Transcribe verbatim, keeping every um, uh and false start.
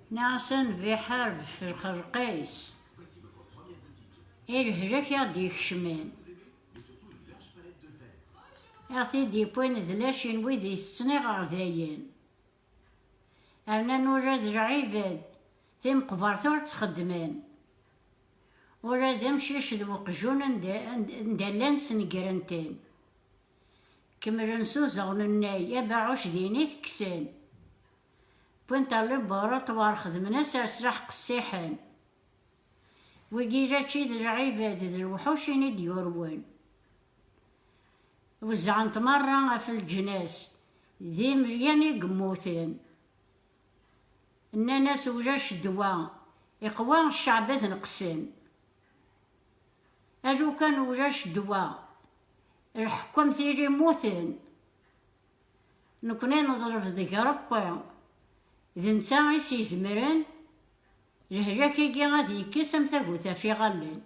Nniɣ-asen biḥareb f lxelq-is i lehlak i ɣ-d-ikecmen, i ɣ-t-id-yewwin d lac n wid itetten iɣerdayen. Rnan ula d lɛibad timeqbert ur ttxeddmen. Ula d amcic d weqjun anda, anda llan snegren-ten. Kemmlen s uzeɣ n nnay, abeɛɛuc din i t-kksen. Wwin-t ɣer laboratoire, xedmen-as ar sraḥ qessiḥen. Wigi mačči d lɛibad, d lewḥuc i d-yurwen. Wezzɛen-t merra ɣef leǧnas, d imelyan i yemmuten. Nnan-as ulac ddwa, iqwa cceɛb ad neqsen. Alukan ulac ddwa, lḥekkam tili mmuten. Nekni neḍleb deg Ṛebbi, d netta i s-izemren lehlak-agi ad yekkes am tagut af iɣallen.